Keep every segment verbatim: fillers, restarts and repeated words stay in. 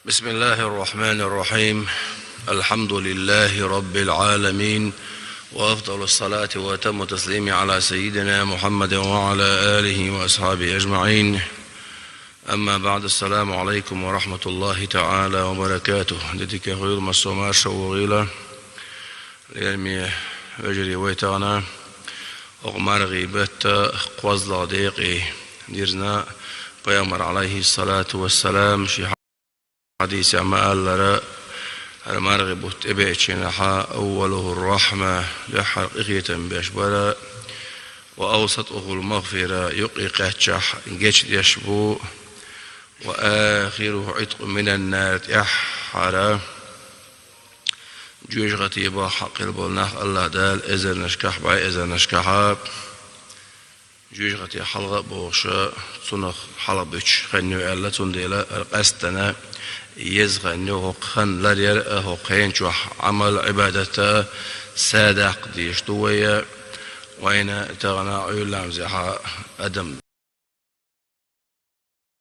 بسم الله الرحمن الرحيم. الحمد لله رب العالمين، وأفضل الصلاة وأتم التسليم على سيدنا محمد وعلى آله وأصحابه أجمعين. أما بعد، السلام عليكم ورحمة الله تعالى وبركاته. Дитике хуйла, массо марша вогӀийла. Лерме вежарий, вай тахана хӀокху мархий бетта кхозлагӀа декъе дирзина. Пайхамар, Ӏалайхиссалату вассалам, ши хьадисехь ма-аллара, хӀара мархий бутт тӀебеачийнахьа: «أوله الرحمة», дуьххьара къинхетам беш бара, «وأوسطه المغفرة», юккъе кхаьччахь гечдеш бу, «وآخره عتق من النار», тӀаьххьара жоьжахати бахьа хьакъ болу нах АллахӀ Дала эзарнашкахь, бӀе эзарнашкахьа жоьжахати хьалха а бохуша, цунах хьалха буьтуш хан ю аьлла, цундела хӀара къаьсттана еза хан ю. ХӀокху хан ларъяр а, хӀокху хенчохь Ӏамал, Ӏибадат а садаккха дезаш ду вай. Вайна тахана Ӏуьйра ламазехьа адам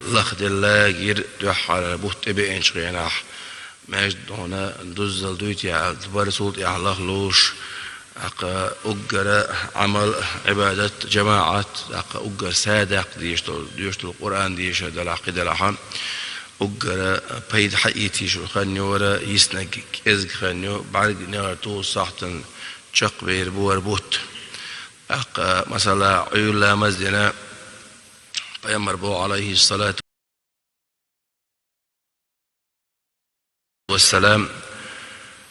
лахделла гира дуьххьара бутт тӀебеанчу хенахь, маьждиг духьана дуззал дуй те аьлла, бара цул тӀаьхьа лаха лууш, тӀаккха уггара Ӏамал, Ӏибадат, жамаӀат, тӀаккха уггар садаккха дезаш долу, доьшуш долу Къуръан дешар делахь, кхин делахьа, уггара пайда хьаийта йиш йолу хан ю хӀара, йиснарг кӀезиг хан ю, бӀаьрг негӀар туху сахьтана чекхбер бу хӀара бутт. ТӀаккха, масала, Ӏуьйра ламаз дина, Пайхамар боху, Ӏалайхиссалату вассалам: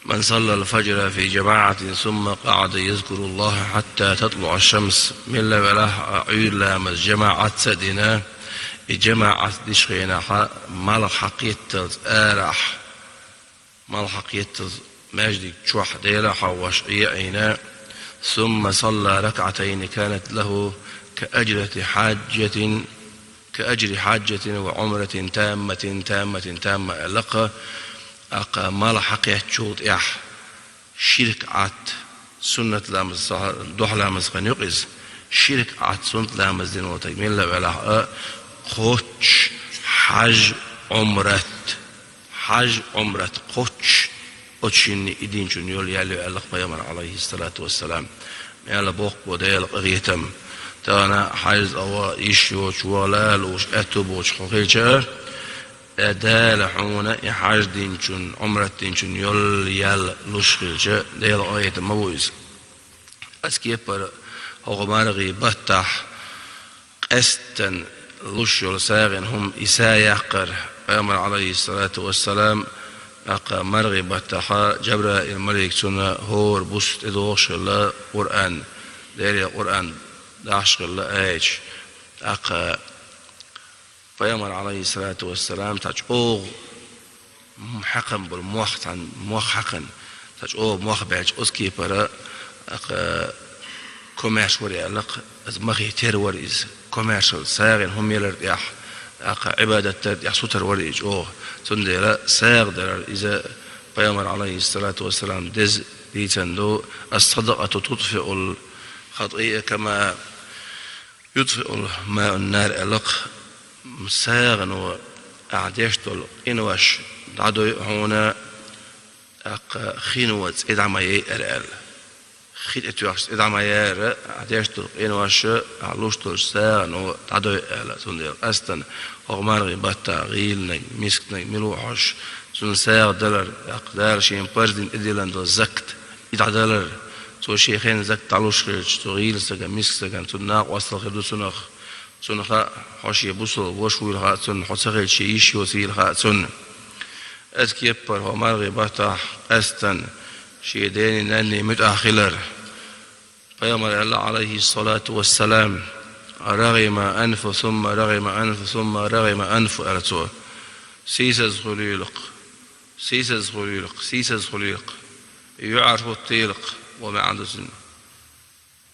«من صلى الفجر في جماعة ثم قعد يذكر الله حتى تطلع الشمس». Милла велахь а Ӏуьйра ламаз жамаӀатца а дина, и жамаӀат дечу хенахьа малх хьакхетталц арахь, малх хьакхетталц маьждиг чохь Дела хьовсуш Ӏийна, «ثم صلى ركعتين كانت له كأجرة حاجة، كأجر حاجة وعمرة تامة، تامة، تامة», аьлла-кх. ТӀаккха малх хьакхеттачул тӀаьхьа ши ракаӀат, суннат ламаз, дуьхьа ламаз хан ю-кх иза, ши ракаӀат суннат ламаз дина волу стаг милла велахь а, кхоччуш хьаж, Ӏумрат, хьаж, Ӏумрат кхоччуш оцу шинна и динчунна йолу ял ю аьлла-кх Пайхамар, Ӏалайхиссалату вассалам. Мел боккха бу Делан къинхетам. Тахана хьаьжцӀа ваха йиш йоцуш, ваха лаьа лууш аьтту боцуш хьо хилча, Дала хьуна и хьаж динчунна, Ӏумрат динчунна йолу ял луш хилча, Делан къинхетам ма бу иза. Аса кепара хӀокху мархий баттахь къаьсттана луш йолу сагӀина хӀума и са яккхар, Пайхамар, Ӏалайхиссалату вассалам, тӀаккха мархий баттахьа Жабраил малик цунна хӀора буса тӀедогӀуш хилла Къуръан, Делера Къуръан дахьаш хилла аьлча. ТӀаккха Пайхамар, Ӏалайхиссалату вассалам, цхьа чӀогӀа хьаькхна болу мох, цхьана мох хьаькхна, цхьа чӀогӀа мох баьлча, оцу кепара, тӀаккха, комаьрша вара аьлла-кх, иза махе тера вара иза. Комаьршалла сагӀина хӀума ялар тӀехь, тӀаккха, Ӏибадат дар тӀехь сутара вара иза чӀогӀа. Цундела сагӀа дарар иза, Пайхамар, Ӏалайхиссалату вассалам, деза дийцина ду: «الصدقة تطفئ الخطيئة كما يطفئ الماء النار», аьлла-кх. СагӀано ахь деш долу къинош дӀадойу хьуна, тӀаккха хино цӀе дӀа ма яйъара аьлла. Хи тӀе тоьхча цӀе дӀа ма яйъара, ахь деш долу къинош, ахь луш долчу сагӀано дӀадойу аьлла. Цундела къаьсттана хӀокху мархий баттахь гӀийланиг, мисканиг мила ву хьожуш, цунна сагӀа далар, тӀаккха Дала шена парз дина тӀедиллина долу закат, и дӀадалар, цо шен хенахь закат дӀалуш хилча, цу гӀийла стагана, миска стагана, цунна накъосталла хир ду цунах, цунна хаьа, хьо шен бусалба ваша вуйла хаьа цунна, хьо ца хилча шен йиш йоцийла хаьа цунна. Аса кепара хӀокху мархий баттахь къаьсттана шен дений, нанний муьтӀахь хилар. Пайхамар аьлла, Ӏалайхиссалату вассалам: «رغم أنفه ثم رغم أنفه ثم رغم أنفه», аьлла цо. Сийсаз хуьлийла-кх, сийсаз хуьлийла-кх, сийсаз хуьлийла-кх, йоӀар хӀуттийла-кх, ва маьӀна ду цуьнан.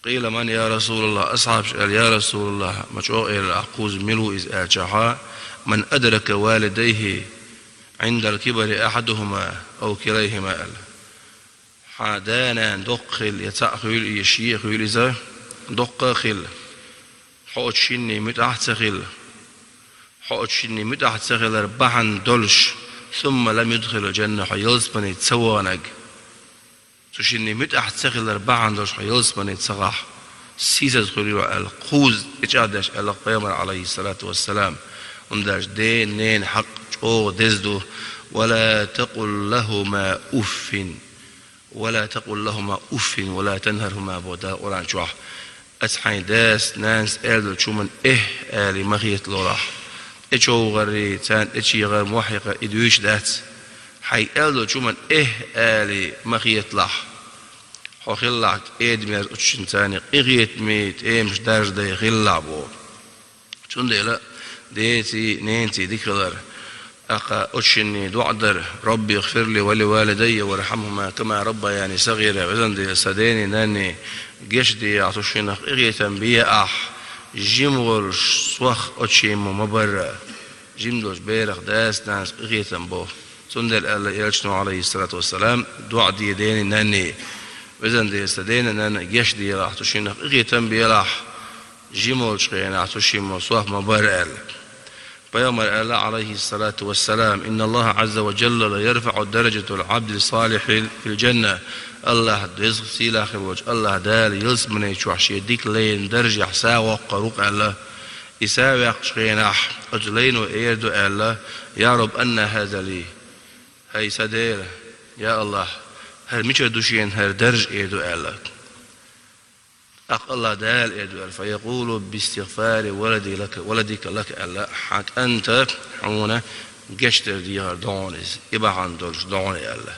«قيل من يا رسول الله؟» Асхьабаша аьлла: «Я РасулаллахӀ, ма чӀогӀа элира ахь кхузза, мила ву иза?» аьлчахьа, «من أدرك والديه عند الكبر أحدهما أو كليهما», аьлла. Хьан да-нана доккха хилла, я цхьаъ хуьлийла, я шиъ хуьлийла иза, доккха а хилла, хьо оцу шинна муьтӀахь а ца хилла, хьо оцу шинна муьтӀахь ца хилар бахьана долуш, ثم لم يدخله الجنة, хьо ялсмани ца ваханаг, цу шинна муьтӀахь ца хилар бахьана долуш хьо ялсмани ца гӀахь, сийсаза хуьлур ву аьлла, кхузза тӀечӀагӀдеш аьлла пайхамар, Ӏалайхиссалату вассалам. ХӀунда аьлча ден-ненан хьакъ чӀогӀа деза ду. ولا تقل لهما أف. ولا تقل لهما أف ولا تنهرهما, боху Дала Къуръан чохь. Аса хьайн дас, нанас аьлла долчу хӀуманна «эх» алий ма хеталорахь. ТӀечовгӀаррий, царна тӀечегӀар, мохь якхар и дуьйцуш дац. Хьайга аьлла долчу хӀуманна «эх» алий ма хеталахь. Хьо хилалахь кӀеда-мерза оцу шинна, царна къинхетаме, тӀемаш даржадай хилалахь, боху. Цундела деций, ненаций дика хилар, тӀаккха оцу шинна доӀа дар: رب اغفر لي ولوالدي وارحمهما كما ربياني صغيرا, Везан Дела, сан дений, нанний гечдехьа, цу шиннах къинхетам бехьа, жима волуш сох оцу шинна ма барра. Жима долчу берах дас-нанас къинхетам бо. Цундела аьлла элчано, Ӏалайхиссалату вассалам, доӀа де дений, нанний: Везан Дела, сан дений, нанний гечдехьа, цу шиннах къинхетам белахь, жима волчу хенахь цу шинна сох ма барра, аьлла. Пайхамар аьлла, Ӏалайхиссалату вассалам: إن الله عز وجل ليرفع درجة العبد الصالح في الجنة. АллахӀ деза, сийлахь хир волчу АллахӀ Дала ялсмани чохь шен дика лайна даржехь са воккхур ву-кх, аьлла. И са ваьккхачу хенахь оцу лайно эр ду, аьлла: يا رب أنى هذا لي. ХӀай сан Дела, я АллахӀ, хӀара мичара ду шена хӀара даржа, эр ду, аьлла. ТӀаккха АллахӀ Дала эр ду аьлла: فيقول باستغفار ولدي لك، ولدك لك, аьлла, хьан кӀанта хьуна гечдар дехар ду хьуна иза, и бахьана долуш ду хьуна, аьлла.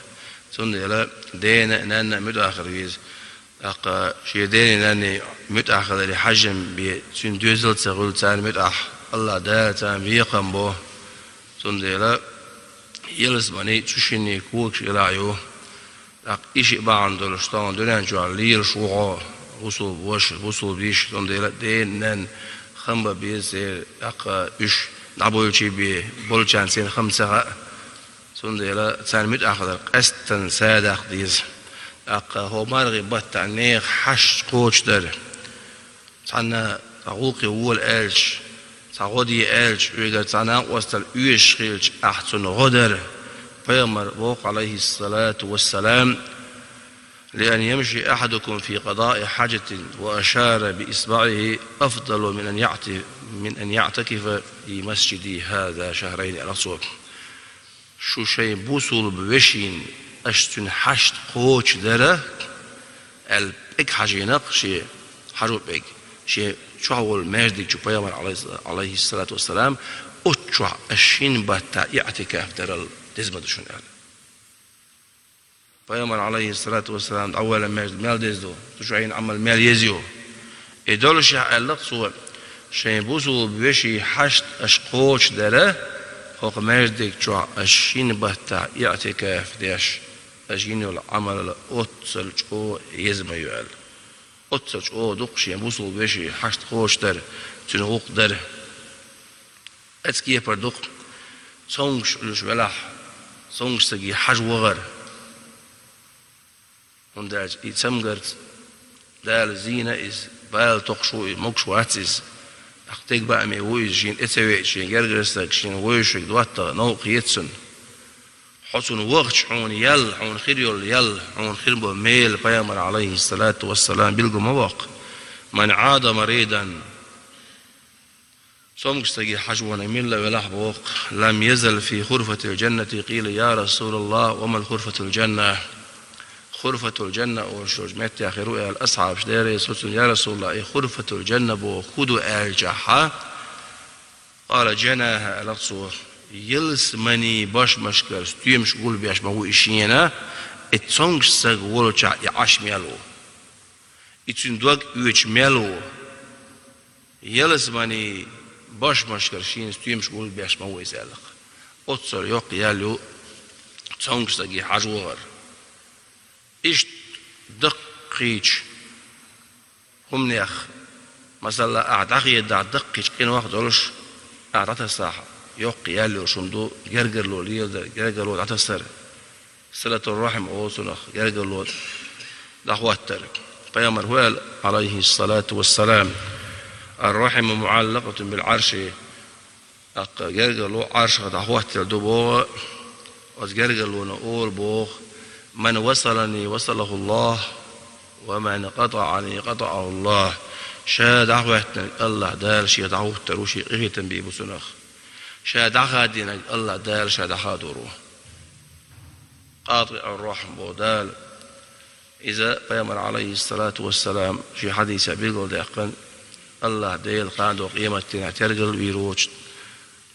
Цундела дена а, нанна а муьтӀахь хила веза. ТӀаккха шен дений, нанний муьтӀахь хиларе хьажам бе, цуьнан доьзал а ца хуьлу царна муьтӀахь, АллахӀ Дала царна бекхам бо. Цундела ялсмани цу шинна когаш елахь ю. ТӀаккха и шиъ бахьана долуш тахана дуьнен чохь лелаш ву хьо, бусулба ваша, бусулба йиша, цундела дена-нанна хам бан беза церан, тӀаккха уьш дӀабуьйлучий бен болчарна церан хам ца хаьа. Цундела царна муьтӀахь хилар къаьсттина са даккха деза. ТӀаккха хӀокху мархин баттахь нехан хьашт кхочушдар. Цхьанна цхьа гӀуллакхе вола аьлча, цхьа гӀо де аьлча, уьйгара цхьа накъосталла оьшуш хилча, ахь цунна гӀо дар. Пайхамар боху, Ӏалайхиссалату вассалам: لأن يمشي أحدكم في قضاء حاجة وأشار بإصبعه أفضل من أن يعت-، من أن يعتكف في مسجدي هذا شهرين, аьлла цо. Шу шайн бусулба вешина, аша цуьнан хьашт кхочушдар, аьлла, пӀег хьажийна-кх шен, хьажо пӀег, шен чохь волу маьждиг чу пайхамар, Ӏалайхиссалату вассалам, оцу чохь аша шина баттахь иӀтикаф дарал деза ма ду шуна, аьлла. Пайхамар, Ӏалайхиссалату вассалам, дӀавоьллина маьждиг мел деза ду, цу чохь йина Ӏамал мел еза ю. И доллушехь, аьлла-кх цо, шайн бусулба вешин хьашт аша кхочушдар, хӀокху маьждиг чохь аша шина баттахь иӀтикаф деш, аша йина йолу Ӏамал оццул чӀогӀа еза ма ю, аьлла. Оццул чӀогӀа ду-кх шен бусулба вешин хьашт кхочушдар, цуьнан гӀуллакх дар. Оцу кепара ду-кх цомгуш Ӏуьллуш велахь, цомгуш стаге хьажа вахар. ХӀунда аьлча и цамгарца Дала зийна иза, бала токхуш ву иза, могуш вац иза. ТӀаккха стеган бааме ву иза, шена тӀе ца веъча, шен гергара стаг, шена вевзаш верг доттагӀа новкъа хета цунна. Хьо цунна вахча, хьуна ял, хьуна хир йолу ял, хьуна хир болу мела пайхамар, Ӏалайхиссалату вассалам, билгал ма воккху. من عاد مريضا. Цомгуш стаге хьажа ваханарг милла велахь боху-кх, لم يزل في خرفة الجنة. قيل: يا رسول الله، وما خرفة الجنة؟ Хурфатул-Джанна олуш йолчу меттехь хир ву аьлла асхьабаш дерриг, цо цунна: «Я Расулаллах, и Хурфатул-Джанна боху хӀун ду?» аьлчахьа, قال: جناها, аьлла цо, ялсаманин бошмашкара стоьмаш гулбеш ма ву и шена, и цомгуш стаг волчохь и Ӏаш мел ву. И цуьнан дог оьцуш мел ву. Ялсаманин бошмашкара шена стоьмаш гулбеш ма ву иза, аьлла-кх. Оццул йоккха ял ю цомгуш стаге хьажа вахар. Иштта даккхийчу хӀуманех, масала, ахь дӀахедахь даккхийчу къинойх долуш, ахь дӀатасахь, йоккха ял йолуш хӀума ду гергарло леладар, гергарло дӀатасар. Силатур-рахьим олу цунах, гергарло дӀахӀоттар. Пайхамар хӀу аьлла, Ӏалайхиссалату вассалам: الرحم معلقة بالعرش. ТӀаккха гергарло Ӏаршах дӀахӀоттаделла ду боху, Оцу гергарлона олу боху: «Ман васалани васалахуллах, ва ман къатаъани къатаъахуллах». Ша дӀахӀоьттинарг АллахӀ Дала шех дӀахӀуттур ву, шен къинхетам бийр бу цунах. Ша дӀахадийнарг АллахӀ Дала ша дӀахадор ву. КъатӀиӀур-рахьм боху Дала. Иза пайхамар, алейхиссалату вассалам, шен хьадисехь билгалдаьккхина, АллахӀ Дела кхана къематдийнахь тергал вийр воцуш,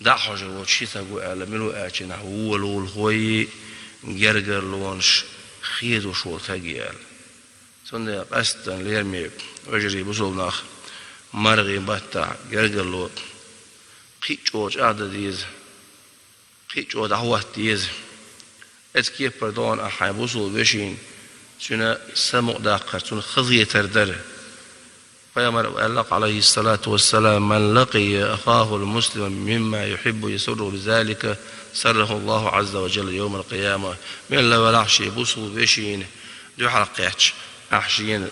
дӀахьожур воцуш ши стаг ву аьлла, мила ву аьлча, нах волавулхой, гергарлонаш хедош волу стаг аьлла. Цундела къаьсттина лераме вежарий бусулба нах, мархин баттахь гергарло кхин а чӀогӀа чӀагӀдан деза. Кхин а чӀогӀа дӀахӀотта деза. Оцу кепара догӀу ахь хьайн бусулба вешина, цуьнан самукъадаккхар, цунна хазахетар дар. Пайхамара аьлла-кх, алейхиссалату вассалам: «Ман лакъия ахахул муслима мимма юхиббу ясурруху бизалика, саррахуллаху азза ва джалла йовмал къияма». Мелла велахь шен бусулба вешина дуьхьал кхаьчча, ахь шена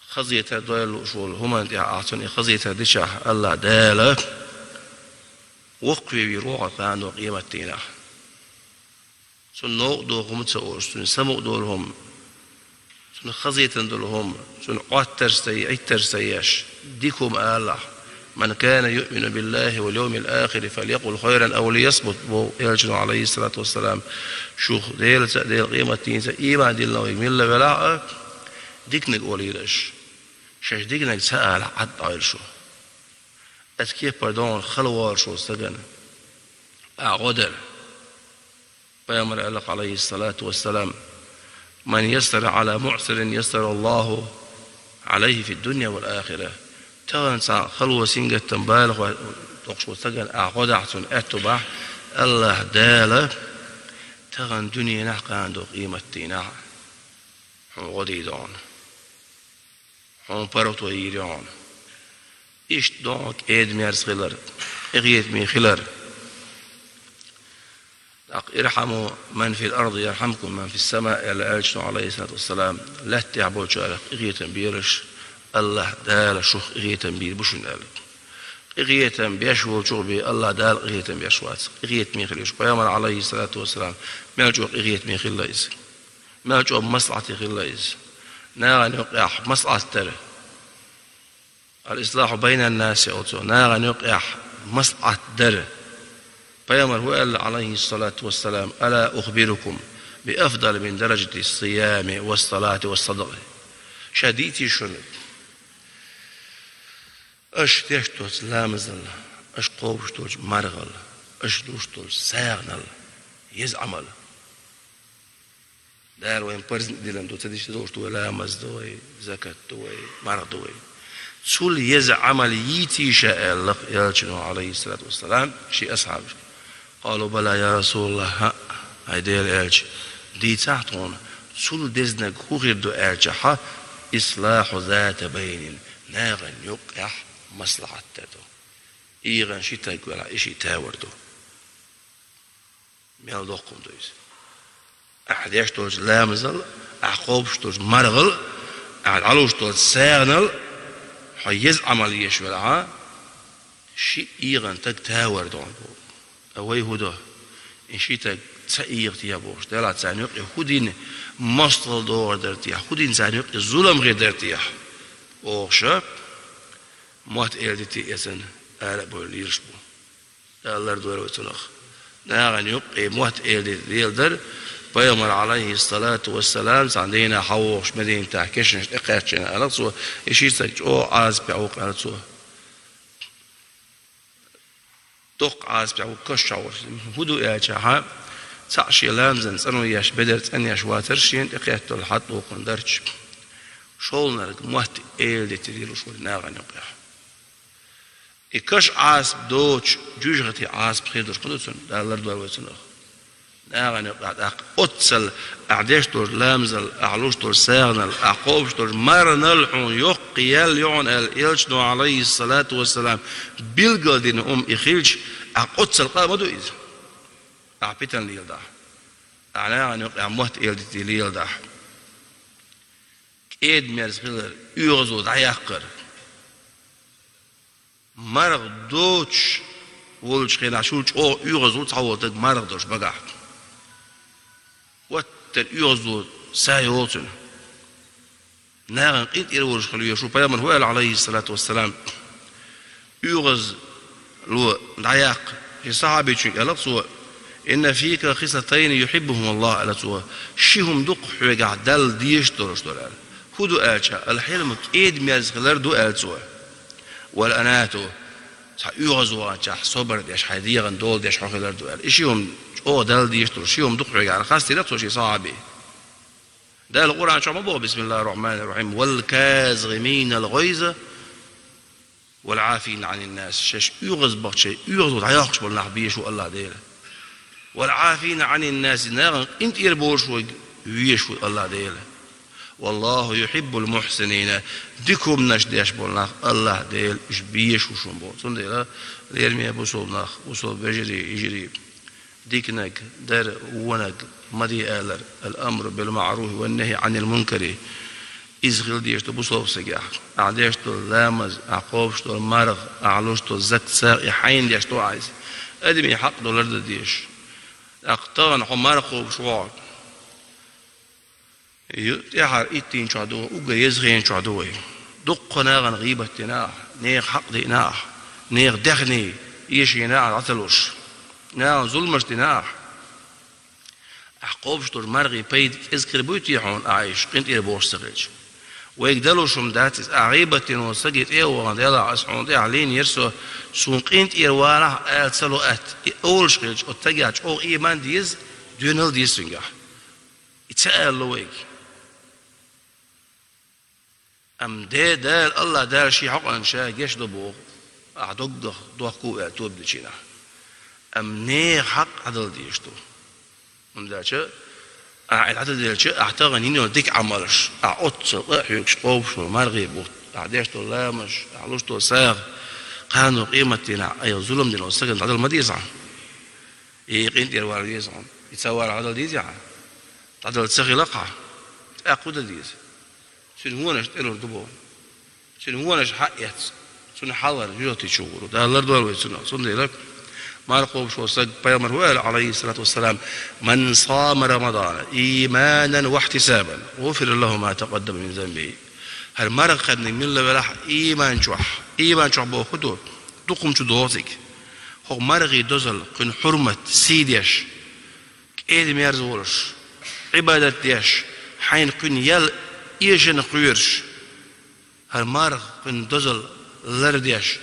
хазахетар дойла лууш волу хӀуманна тӀехь ахь цунна и хазахетар дичахь, АллахӀ Дала воккхаве вийр ву хьо кхана къематдийнахь. Цунна новкъа доху хӀума ца олуш, цуьнан самукъадолу хӀума, цунна хазахетина долу хӀума, цунна Ӏоттарш ца е-, Ӏиттарш ца еш, дика хӀума алахь. «Ман кана юъмину биллахи вал йовмил ахири фалякъул хайран ав лиясмут», боху элчано, алейхиссалату вассалам. Шух Делаца а, Делан къематдийнца а ийман диллина верг милла велахь а, диканиг олийла аша. Шаьш диканиг ца алахь, Ӏад Ӏойла шу. Оцу кепара догӀу хала волуш волу стагана ахь гӀо дара. Пайхамара аьлла-кх, алейхиссалату вассалам: «Ман яссара Ӏала муъсирин яссараллаху Ӏалайхи фид-дунья вал ахира». Тахана цхьа хало, сингаттам, балахо доккхуш волу стагана ахь гӀо дахь, цунна аьтту бахь, АллахӀ Дала тахана дуьненахь а, кхана къематдийнахь а хьуна гӀо дийр ду хьуна. Хьуна паргӀато йийр ю хьуна. Иштта догӀу кӀеда-мерза хилар, къинхетаме хилар. ТӀаккха: «Ирхьаму ман фил арди, ярхьамкум ман фис сама», аьлла элчано, алейхиссалату вассалам, лаьттахь болчарах къинхетам белаш, АллахӀ Дала шух къинхетам бийр бу шуна аьлла. Къинхетам беш волчух бен АллахӀ Дала къинхетам беш вац. Къинхетаме хила еза. Пайхамар, алейхиссалату вассалам, мел чӀогӀа къинхетаме хилла иза. Мел чӀогӀа маслахьате хилла иза. Нахана юкъехь маслахьат дара. Ал-ислахьу байнан-нас олу цо, нахана юкъехь маслахьат дара. Пайхамар хӀун аьлла, алейхиссалату вассалам: «Ала ухбирукум би афдал мин даражати ссиями вассалати вассадакъи?» Ша дийций шуна, аша деш долчу ламазал, аша кхобуш долчу мархал, аша луш долчу сагӀанал еза Ӏамал? Дала вайна парз дина ду, ца деш долуш ду вай, ламаз ду вай, закат ду вай, марха ду вай. Цул еза Ӏамал йийций ша аьлла-кх элчано, алейхиссалату вассалам, шен асхьабашка. Къалу: «Бала, я Расулаллах, хӀаъ, хӀай Делан элча, дийцахьа тхуна, цул дезаниг хӀун хир ду?» аьлчахьа: «Ислахьу зати байнин, нахана юкъехь маслахьат дар ду. ИгӀан ши стаг велахь, и шиъ тавар ду». Мел доккха хӀума ду иза. Ахьа деш долчу ламазал, ахьа кхобуш долчу мархал, ахьа дӀалуш долчу сагӀанал хьо еза Ӏамал еш велахьа, шиъ игӀан стаг тавар ду хьуна боху. Ткъа вай хӀун до? И шиъ стаг ца игӀа техьа бохуш, делахь царна юкъе хӀун дина мостагӀалла догӀур дара техьа, хӀун дина царна юкъе зулам хир дара техьа бохуша, мотт-эладитий эцна ара а бевлла лелаш бу. Дала лардойла вай цунах. Нахана юккъе мотт-эладита леладар, пайхамар, алейхиссалату вассалам, цхьана дийнахь хьавогӀуш Мединатахь кешнаш тӀекхаьччина аьлла цо, и шиъ стаг чӀогӀа Ӏазапехь ву-кх аьлла цо. Доккха Ӏазапехь ву, каш чохь волуш. ХӀун ду аьлчахьа, цхьаъ шен ламазан цӀано еш, бедар цӀанъеш вацара шена тӀекхетталла хьатӀадоккхун дарча. ШолгӀаниг мотт-эладита лелош вара нахана юккъехь. И каш Ӏазап доцуш, жуьжахати Ӏазап хир долуш ма ду цунна, Дала лардойла вай цунах. Нахана юкъахь тӀаккха оццал ахь деш долчу ламазал, ахь луш долчу сагӀанал, ахь кхобуш долчу марханал хьуна йоккха ял ю хьуна аьлла, элчано, алейхиссалату вассалам, билгал дина хӀума и хилча, ахь оццал къа ма ду иза. Ахь питана леладахь. Ахь нахана юкъахь мотт-эладитий леладахь. КӀеда-мерза хилар, оьгӀазло дӀаяккхар. Марха доцуш, Волчу хенахь чул чӀогӀа оьгӀаз ву цхьаволу стаг марха долуш багахь. Оттар оьгӀазло са йолу цуьнан. Нахана къинтӀера волуш хила везаш ву. Пайхамар хӀу аьлла, Ӏалайхиссалату вассалам, оьгӀазло дӀаяккха шен сахьабичуьнга аьлла цо: «Инна фика хислатайни юхьиббухумуллах», аьлла цо, «ши хӀума ду-кх хьоьгахь Далла дезаш долуш дара», аьлла. ХӀун ду аьлча, «ал-хьилму», кӀеда-мерза хилар ду аьлла цо, «вал-анату», цхьа оьгӀаз ваханчохь собар деш, хьайн дегӀан дола деш хьо хилар ду аьлла. И ши хӀума чӀогӀа Далла дезаш долуш, ши хӀума ду-кх хьоьгахь аьлла, хастийра цо шен сахьабе. Дала Къуръан чохь ма боху: «Бисмиллахир рахманир рахим, вал казиминал гӀайза, вал Ӏафина Ӏанин нас». Шаьш оьгӀаз бахча, оьгӀазло дӀайоккхуш болу нах безаш ву АллахӀ Дела. «Вал Ӏафина Ӏанин нас», нахана къинтӀера болуш верг везаш ву АллахӀ Дела. «Валлаху юхьиббул мухьсинина», дика хӀуманаш деш болу нах АллахӀ Дела уьш безаш ву шуна боху. Цундела, лераме бусулба нах, бусулба вежарий, йижарий, диканиг дар, вониг ма де алар, «ал-амру бил-маъруфи ван-нахьи Ӏанил-мункари». Иза хила дезаш ду бусулба стагехь. Ахь деш долу ламаз, ахь кхобуш долу марха, ахь луш долу закат, сагӀа, и хьайна деш ду ахь иза. Адамийн хьакъ ду лардан дезаш. ТӀаккха тахана хьо марха кхобуш вогӀу. Ю-, тӀаьхьара иттанчохь ду вай, уггар еза хенчохь ду вай. Дуккха нахана гӀийбат дина ахь, нехан хьакъ диъна ахь, нехан даьхни эшийна ахь дӀа ца луш, нахана зуламаш дина ахь. Ахь кхобуш долу мархин пайда кӀезиг хир буй те хьуна, ахь иштта къинтӀера бохуш ца хилча? Вайга далуш хӀума дац иза. Ахь гӀийбат дина волу стаге тӀе а вахана, делахь, аса хьуна тӀехь лийнера со, суна къинтӀера валахь а ала ца ло атта. И олуш хилча, оцу стагехь чӀогӀа ийман деза, доьналла деза цуьнгахь. И ца ала ло вайга. Амма Де-, Дала, АллахӀ Дала Шен хьокъанна Ша гечдо боху, ахь доггах дохко а ваьлла тоба дечу хенахь. Амма нехан хьакъ дӀадала дезаш ду. ХӀунда аьлча, ахь и дӀададелча, ахь тахана йина йолу дика Ӏамалш, ахь оццул къа а хьоьгуш кхобуш волу мархин бутт, ахь деш долу ламазаш, ахь луш долу сагӀа, кхана къематдийнахь айхьа зулам дина волу стагана дӀадала ма деза хьан. И къинтӀера вала веза хьан. И ца валахь дӀадала дезий хьан? ДӀадала ца хилахь хьан, тӀаккха хӀун дан деза? Цуьнан вонаш тӀелур ду боху. Цуьнан вонаш хьаэцна, цуьнан хьалхара жоьжахати чу гӀур ву. Дала лардойла вай цунах. Цундела марха кхобуш волу стаг, пайхамар хӀу аьлла, Ӏалайхиссалату вассалам: «Ман сама Рамадана ийманан ва ихьтисабан, гӀуфира лаху ма такъаддама мин занбихи». ХӀара марха кхаьбнарг милла велахь ийман чохь, ийман чохь боху хӀун ду? Дукха хӀума чу догӀу цига. ХӀокху мархин дозалла, кхуьнан хьурмат, сий деш, кӀеда-мерза волуш, Ӏибадат деш, хьайна кхуьнан ял эшина кхоьруш, хӀара марха кхуьнан дозалла лардеш,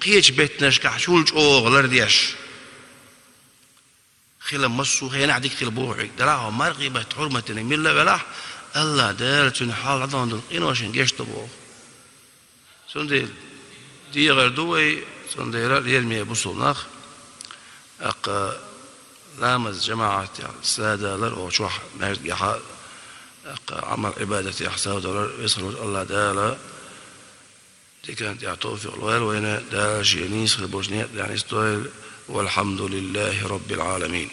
кхечу беттанашкахь чул чӀогӀа лардеш хила массо а хенахь дика хила боху хьоьга. Делахь хьо мархин баттахь хьурмат динарг милла а велахь, АллахӀ Дала цуьнан хьалха дӀадахана долу къиношна гечдо боху. Цундела дехар ду вай, цундела лераме бусулба нах, тӀаккха ламаз жамаӀатехь садалар, оха чохь маьждигехь, тӀаккха Ӏамал-Ӏибадатехь садалар, веза волчу АллахӀ Дала диканна тӀехь тавфикъ лойла вайна, Дала Шен нийса хир болчу некъа тӀехь нисдойла. Валхьамдулиллахи Роббил Ӏаламин.